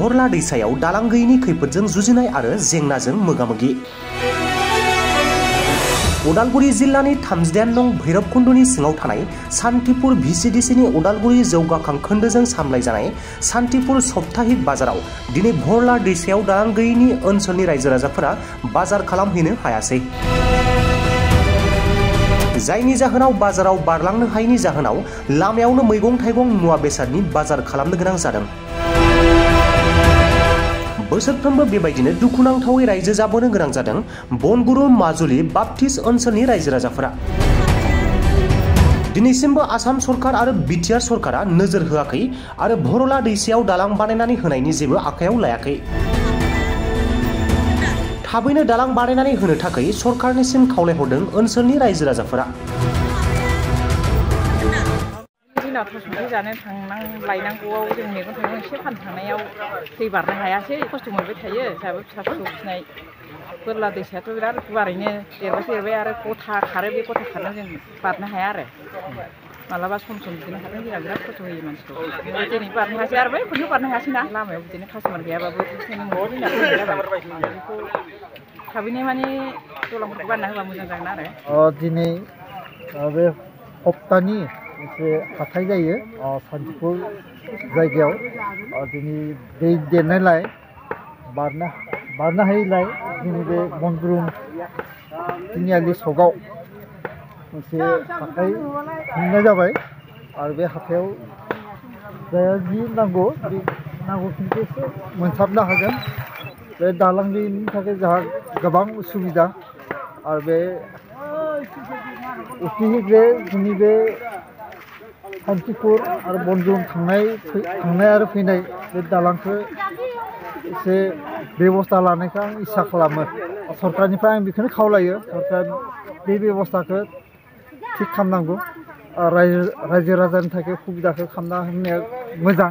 भरला दैसायाव दालां गैयैनि खैफोदजों जुजिनाय आरो जेंनाजों मोगा-मोगि। उदालगुरि जिल्लानि 38 नं भैरबकुंडनि सिङाव थानाय सान्तिपुर VCDCनि उदालगुरि जौगाखां खोन्दोजों सामलायजानाय सान्तिपुर सप्ताहिक बाजाराव दिनै भरला दैसायाव दालां गैयैनि ओनसोलनि रायजो राजाफोरा बाजार खालामहैनो हायासै। जायनि जाहोनाव बाजाराव बारलांनो हायैनि जाहोनाव लामायावनो मैगं-थाइगं मुवा बेसादनि बाजार खालामनो गोनां जादों। बोसोरफ्रोमबो बेबायदिनो दुखुनांथावै रायजो जाबोनो गोनां जादों बनगुरु माजुलि बाप्टिस्ट ओनसोलनि रायजो राजाफोरा। दिनैसिमबो आसाम सरकार आरो बिटिआर सरकारा नोजोर होआखै आरो भरला दैसायाव दालां बानायनानै होनायनि जेबो आखायाव लायाखै। थाबैनो दालां बानायनानै होनो थाखाय सरकारनिसिम खावलायहरदों ओनसोलनि रायजो राजाफोरा। संख्रि जानो लायनांगौआव जों मैगं-थाइगं एसे फाननो थांनायाव दै बारनो हायासै, खस्थ' मोनबाय थायो। जोंहाबो फिसा-फिसौ फिसिनाय बोरला दैसायाथ' बिराद गुवारैनो देरबाय आरो गथा खारो, बे गथा खारनायाव जों बारनो हाया आरो मालाबा सम बिदिनो खारनो जोंहा बिराद खस्थ' होयो मानसिखौ। दिनै बारनो हायासै आरो बै खनसेयाव बारनो हायासै ना, लामायाव बिदिनो कास्ट'मार गैयाबाबो न'आव जोंना फैनाय जाबाय। बेखौ थाबैनो माने दलांफोरखौ बानायना होबा मोजां जागोन आरो। दिनै बे सप्तानि मोनसे हाथाय जायो सान्तिपुर जायगायाव। दिनै दै देरनायलाय बारनो हायैलाय जोंनि बे बनगुरु तिनिआलि सकआव मोनसे हाथाय खुंनाय जाबाय आरो बे हाथायाव जायहा जि नांगौ बे नांगौखिनिखौ एसे मोनसाबनो हागोन। बे दालां गैयैनि थाखाय जोंहा गोबां उसुबिदा आरो बे अतिहिग्रे जोंनि बे सान्तिपुर आरो बनगुरु थांनाय आरो फैनाय बे दालांखौ एसे बेबस्था लानायखौ आं इसा खालामो। सरकारनिफ्राय आं बेखौनो खावलायो, सरकार बे बेबस्थाखौ थिग खालामनांगौ। रायजो राजानि थाखाय सुबिदाखौ खालामना होनाया मोजां।